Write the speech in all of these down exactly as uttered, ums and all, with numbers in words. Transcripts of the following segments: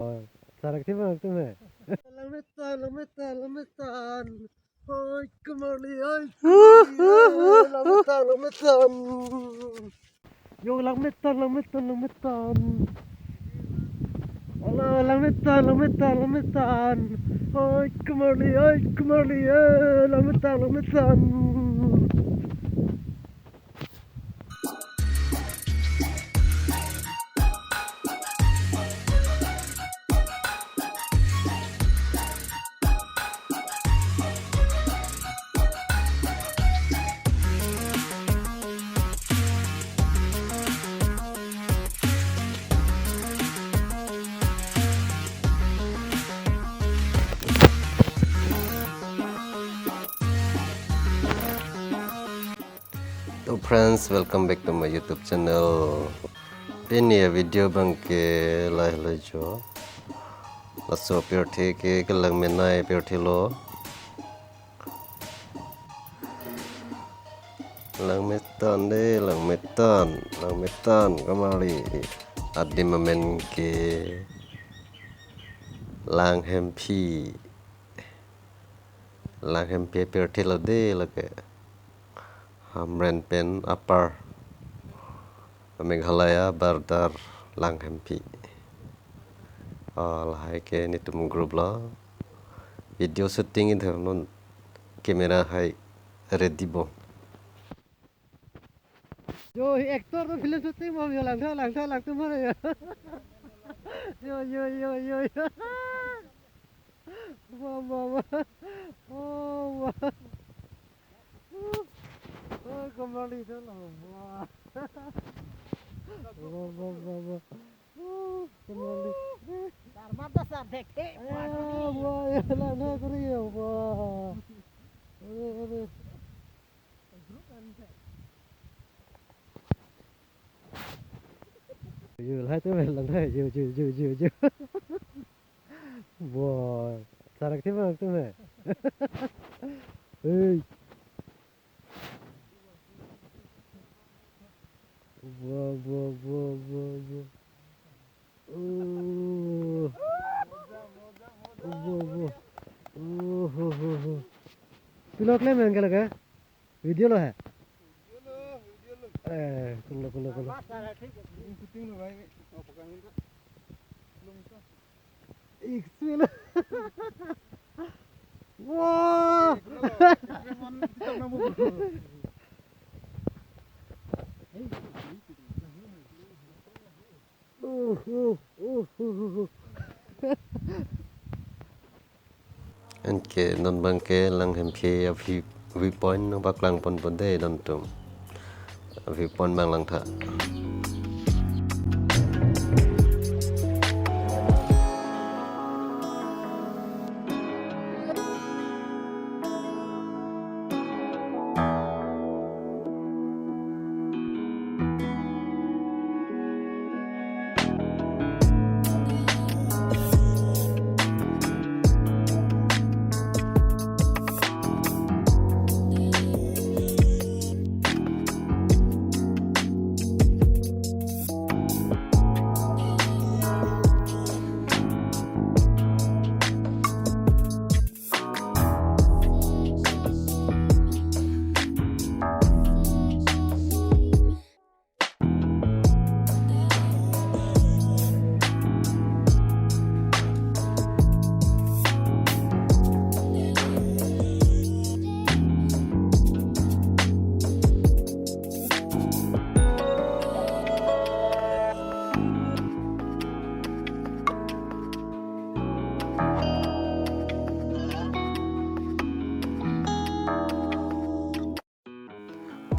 Sarak thim bang tum he. Langmetan, langmetan, langmetan. Oi, Kumarli, oi, Kumarli, eh, langmetan, langmetan. Yo, langmetan, langmetan, langmetan. Ala, langmetan, langmetan, langmetan. Oi, Kumarli, oi, Kumarli, eh, langmetan, langmetan. To friends, welcome back to my YouTube channel. Pini avideo bang ke lahelo jo. Laso apirthe ke kelang menei apirthe lo. Langmetan de, langmetan, langmetan Kumarli. Adim amen ke Langhemphi. Langhemphi apirthe lo de lake. Hamren pen apar. Meghalaya border Langhemphi. Ah, lahai ke netum group lo. Video shooting idhar non camera hai ready bo. Yo, hi actor to film shooting bom yo, langtha, langtha, langtha mara yo. Yo, yo, yo, yo, yo. Wah, wah, wah. Oh, wah. Oh, Kumarli to lo. Wah. Wah, wah, wah, wah. Oh, Kumarli. Sar mata sar dekhe. Eh, wah, ya, langtha kori ya, wah. Are, are. Yo, lahai tum he langtha, yo, yo, yo, yo, yo. Wah, sarak thim bang tum he. Hey. Wah, wah, wah, wah, wah. Oh. Wah, wah, wah. Oh, ho, ho, ho. Pilot le men ke lake? Video lo he? Eh, kulo, kulo, kulo. Shooting lo bhai. Ik silo. Wah! Uh, uh, uh, uh, uh, uh. Anke non bang ke Langhemphi a view, viewpoint nangpaklang ponpo de don tum. Viewpoint bang langtha.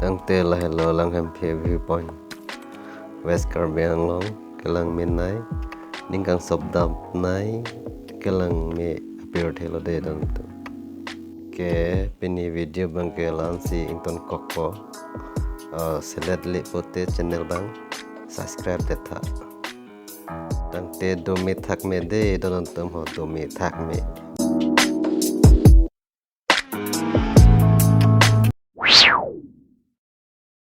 Tangte lahelo Langhemphi viewpoint. West Karbi Anglong, kelang menei, ning kangsopdam nei, kelang me apirthe lo de don tum. Ke pini video bang ke la-ansi ingtonkokpo. Ah, selet le pote channel bang subscribe detha. Tangte dome thak me de don tum ho, dome thak me.